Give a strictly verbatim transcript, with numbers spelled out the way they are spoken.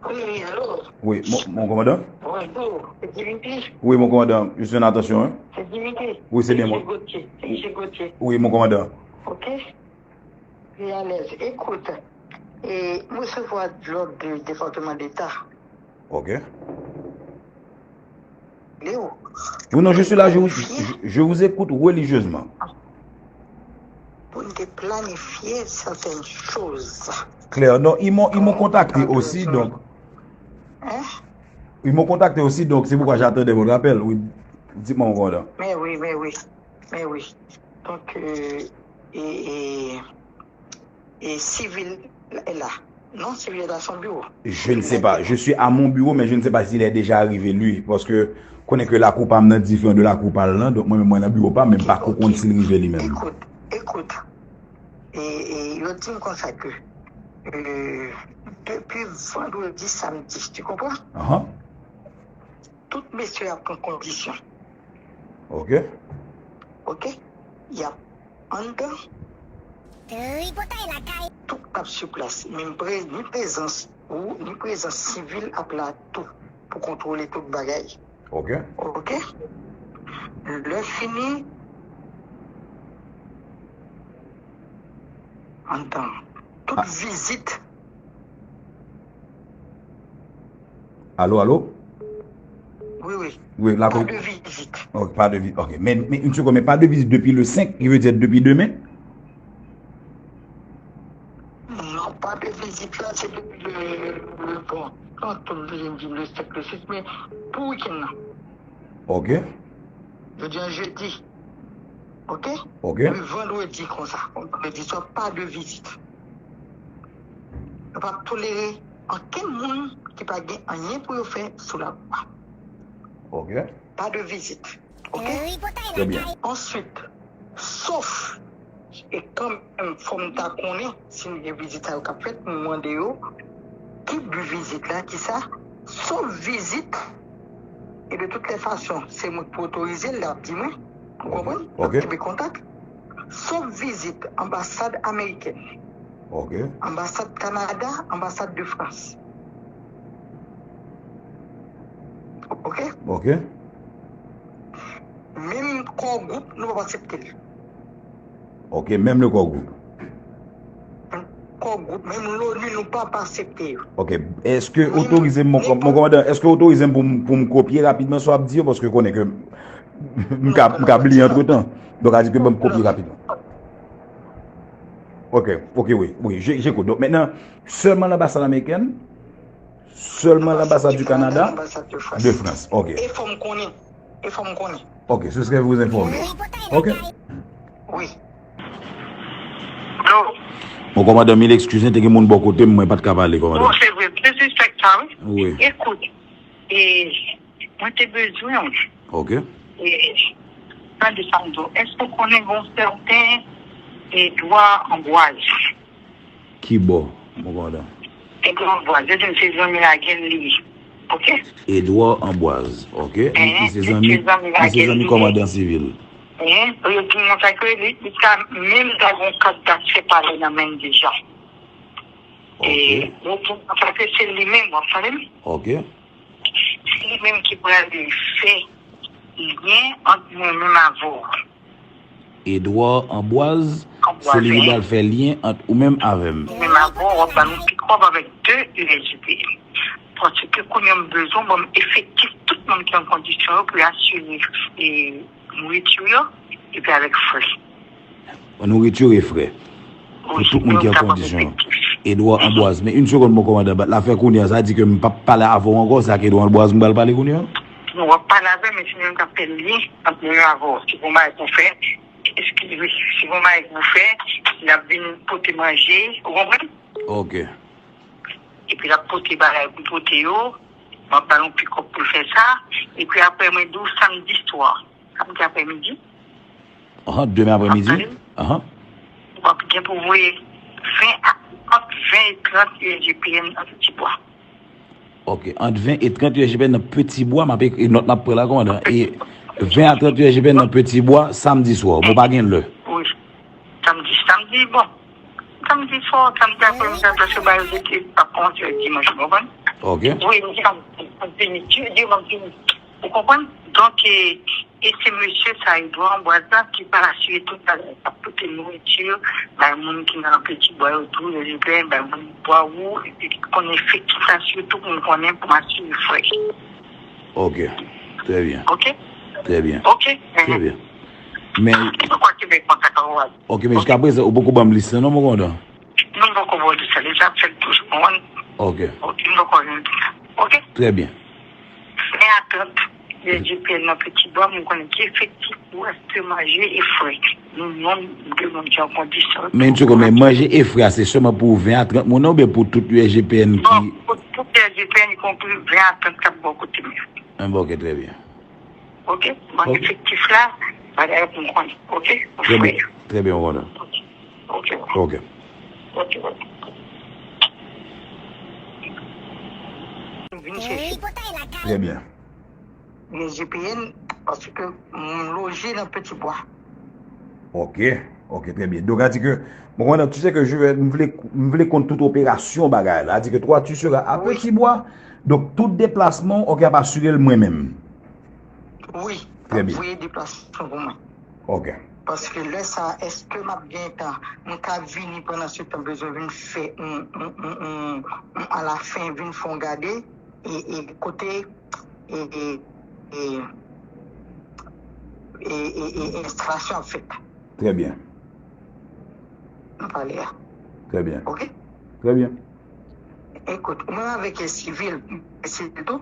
Oui, allô? Oui, mon, mon commandant. Bonjour, c'est Dimitri. Oui, mon commandant, je suis en attention, hein. C'est Dimitri. Oui, c'est bien moi. C'est Gauthier. C'est Gauthier. Oui, mon commandant. Ok. Très à l'aise. Écoute, et recevoir de l'ordre du département d'État. Ok. Léo. Oui, non, je suis là, je vous, je, je vous écoute religieusement. Pou n te planifye certaines choses. Clair, non, ils m'ont, ils m'ont contacté aussi, donc. Hein? Ils m'ont contacté aussi, donc c'est pourquoi j'attendais votre appel. Oui, dites-moi, mon commandant. Mais oui, mais oui, mais oui. Donc, euh, et, et, et civil là, non, civil est à son bureau. Je ne sais pas. Je suis à mon bureau, mais je ne sais pas s'il est déjà arrivé, lui. Parce que, konnen ke lakou pa m nan diferan de lakou pa l lan, donk mwen menm mwen nan biwo pa m, men m pa ko konn si l rive li menm. Écoute, écoute. E, e, yo di m konsa ke, euh, depi vandredi, samdi, tu comprends? Ahan. Tout mesye ap pran kondisyon. Ok. Ok? Y ap anndan. Tripotay lakay. Tout ap sou plas. Menm pre-, ni prezans ou, ni prezans sivil ap la tou pou kontwole tout bagay. Ok. Ok? Lè fini, anndan. Tout vizit. Alo, alo? Wi, wi. Wi, la. Pa de vizit. Ok, pa de vizit. Ok. Men, men, yon segonn, men pa de vizit depi le senk, ki vle di depi demen? Non, pa de vizit la, se depi le, le, bon, non, tout vizit di le senk, le sis, men pou wikenn nan. Ok. Jodi a jedi. Ok? Ok. Epi vandredi konsa. Vandredi swa pa de vizit. Yo p ap tolere ankenn moun ki pa gen anyen pou yo fè sou labou a. Ok. Pa de vizit. Ok? Trè byen. Answit, sof, e kanmenm fò m ta konnen si m gen vizit sa yo k ap fèt, m mande yo ki bi vizit la, ki sa, sof vizit, e de tout lè fason, se mwen k pou otorize l, l ap di mwen, ou konprann? N ap kenbe kontak. Sof vizit anbasad amerikèn, ok, anbasad Kanada, anbasad de Frans. Ok? Ok. Menm Core Group, nou p ap aksepte l. Ok, menm le Core Group. Menm Core Group, menm l'ONU, nou p ap aksepte yo. Ok, èske otorize m, mon kòm-, mon kòmandan, èske otorize m pou m, pou m kopye rapidman sa w ap di yo, paske konnen ke m ka, m ka bliye antretan. Donk, a di ke ban m kopye rapidman. Ok, ok, wi, wi, je, j'écoute. Donk, mentnan, sèlman lanbasad amerikèn, sèlman lanbasad du Canada, de France. Ok. E fò m konnen. E fò m konnen. Ok, ce serait vous informer. Ok. Wi. Alo. Bon, kòmandan, mil eskiz, te gen moun bò kote m, mwen pa t ka pale, kòmandan. Bon, se vre, disrespect sa, wi. Wi. Ekout, e, mwen te bezwen w. Ok. E, tande sa m di w, èske w konnen gon sèten Edouard Ambroise? Ki bò, mon kòmandan? Edouard Ambroise, yo di m se zanmi Lagèn li ye. Ok? Edouard Ambroise, ok. Li, li se zanmi, li se zanmi kòmandan sivil. Yo di m konsa ke li, li ka menm ta gon kat dat fè pale nan men l deja. Ok. E, yo di m konsa ke se li menm, w ap tande m? Ok. Se li menm ki prale fè lyen ant mwen menm avè w. Edouard Ambroise, se li ki pral fè lyen ant ou menm avè m. Menm avè w, w ap ba nou pikòp avèk de U S G P M. Paske kounye a m bezwen ban m efektif tout moun ki an kondisyon yo pou yo asire, e, nouriti yo, epi avèk frè. Nouriti e frè. Pou tout moun ki an kondisyon. Edouard Ambroise. Men, yon segonn, mon kòmandan, bat la fè kounye a, sa di ke m p ap pale avè w ankò, se ak Edouard Ambroise m pral pale kounye a? Non, w ap pale avè m, men se li menm k ap fè lyen ant mwen avè w. Si gon bagay pou fè, eskize, si gon bagay pou fè, l ap vin pote manje, ou konprann? Ok. Epi l ap pote bagay pou pote yo, m ap ba l yon pikòp pou l fè sa, epi apre mwen di w samdi swa. Samdi aprèmidi. Ahan, demen aprèmidi. Ap tande? Ahan. W ap gen pou voye ven a, ant ven e trant U S G P M nan Ti Bwa. Ok, ant ven e trant U S G P M nan Ti Bwa, m ap ekri nòt m ap pran la, kòmandan. E ven a trant U S G P M nan Ti Bwa, samdi swa. Bon, pa gen lè. Wi. Samdi, samdi, bon. Samdi swa, samdi aprèmidi, paske ba yo rete pa kòmanse dimanch, ou konprann? Ok. Wi, m di m ap vini, Dye di m ap vini. Ou konprann? Donk, e, e se mesye sa, Edouard Ambroise la, ki pral asire tout bagay, k ap pote nouriti, bay moun ki nan Peti Bwa yo tou, yo zen, bay moun Bwa Wou, epi ki konnen efektif la, sitou pou m konnen pou m asire frè. Ok. Trè byen. Ok? Trè byen. Ok? Trè byen. Men, Ki poko kenbe kontak avè w. Ok, men jiska prezan, ou poko ban m lis lan, non, mon kòmandan? Non, m poko ba w lis lan. Li ap fèt toujou, konprann? Ok. Ok, m poko jwenn lis lan. Ok? Trè byen. Ven a trant, U S G P N nan Peti Bwa, m konnen ki efektif pou èske manje e frè. Nou, non, de moun ki an kondisyon. Men, tchoko, men manje e frè a, se sèlman pou ven a trant moun nan oubyen pou tout U S G P N ki Bon, pou tout U S G P N, ikonpri ven a trant k ap bò kote m yo. Ah, bon, ok, trè byen. Ok? Ban Ok. efektif la, bagay pou m konnen. Ok? Trè byen, Frè. trè byen, mon kòmandan. Ok. Ok. Ok. Ok, ok. Vin chèche. Trè byen. Gen G P N, paske m loje nan Peti Bwa. Ok, ok, trè byen. Donk, sa di ke, mon kòmandan, tu sais que je vais, m vle, m vle konn tout operasyon bagay la. Sa di ke toi, tu seras à Wi. Petit Bois. Donk, tout deplasman, ok, ap asire l mwen menm. Wi, Trè ap byen. voye deplasman pou mwen. Ok. Paske lè sa, èske m ap gen tan? M ka vini pandan se tan, bezwen vin fè, m, m, m, m, m, alafen, vin fè yon gade, e, e kote, e, e, e, e, e, e enstalasyon ap fèt. Trè byen. Nou pale a. Trè byen. Ok? Trè byen. Ekout, mwen avèk sivil, sivil tou,